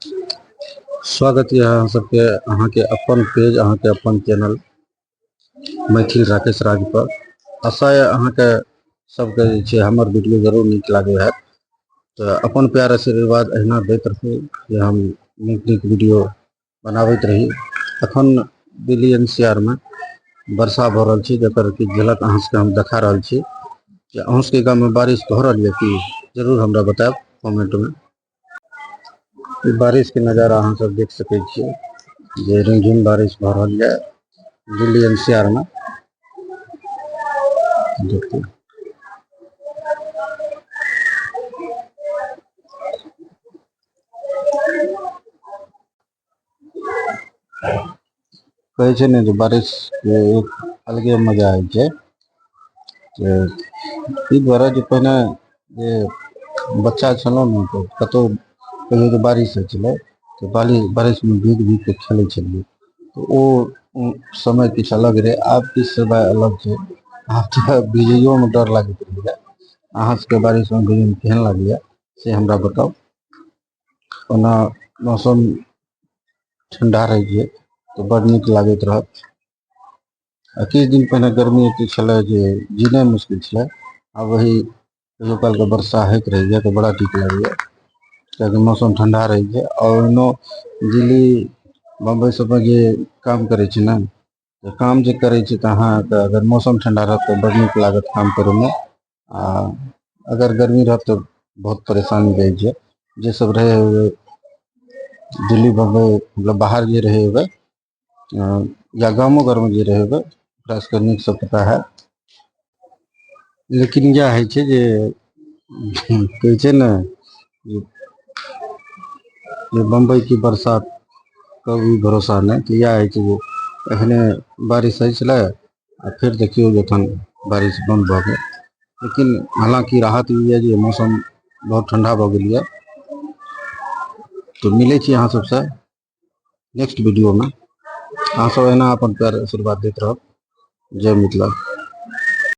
स्वागत यऽ अहाँ सबके अहाँके अपन पेज, अहाँके अपन चैनल मैथिल राकेश राज पर। आशा यऽ अहाँके सबके जे छै हमर वीडियो जरूर नीक लागै हैत। तऽ अपन प्यार आशीर्वाद अहिना दैत रहू जे हम नीक नीक वीडियो बनाबैत रही। अखन दिल्ली एन सी आर मे वर्षा भऽ रहल छै, जकर कि झलक अहाँ सबके हम देखा रहल छी। जे अहूँ सबके गाममे बारिश भऽ रहल यऽ कि जरूर हमरा बतायब कमेंट मे। ई बारिश के नजारा अहाँ सब देख सकै छियै जे रिमझिम बारिश भऽ रहल यऽ दिल्ली एन सी आर मे। देखियौ कहै छै ने जे बारिश के एक अलगे मजा होइ छै। तऽ ई दुआरे जे पहिने जे बच्चा छलहुँ ने तऽ कतहु कहियो जे बारिश होइ छलै तऽ बारिशमे भीग भीग कऽ खेलै छलियै। तऽ ओ समय किछु अलग रहै, आब किछु समय अलग छै। आब तऽ भीजैयोमे डर लागैत रहैए। अहाँ सबके बारिशमे भीजैमे केहन लागैए से हमरा बताउ। ओना मौसम ठण्डा रहै छै तऽ बड़ नीक लागैत रहत। आ किछु दिन पहिने गर्मी एते छलै जे जीनाइ मुश्किल छलै। आब वही कहियो कालके वर्षा होइत रहैए तऽ बड़ा नीक लागैए, कियाकि मौसम ठण्डा रहै छै। आओर ओहिनो दिल्ली बम्बई सबमे जे काम करै छै ने, तऽ काम जे करै छै तऽ अहाँके अगर मौसम ठण्डा रहत तऽ बड़ नीक लागत काम करैमे। आ अगर गर्मी रहत तऽ बहुत परेशानी रहै छै। जे सब रहै दिल्ली बम्बई मतलब बाहर जे रहै हेबै या गामो घरमे जे रहै हेबै, ओकरा सबके नीकसँ पता हैत। लेकिन इएह होइ छै जे कहै छै ने जे बम्बई की बरसात कभी भरोसा नहि, तऽ इएह होइ छै जे एखने बारिश होइ छलै आ फेर देखियौ जखन बारिश बन्द भऽ गेल। लेकिन हालाँकि राहत ई यऽ जे मौसम बहुत ठण्डा भऽ गेल यऽ। तऽ मिलै छी अहाँ सबसँ नेक्स्ट वीडियोमे। अहाँ सब एहिना अपन प्यार आशीर्वाद दैत रहब। जय मिथिला।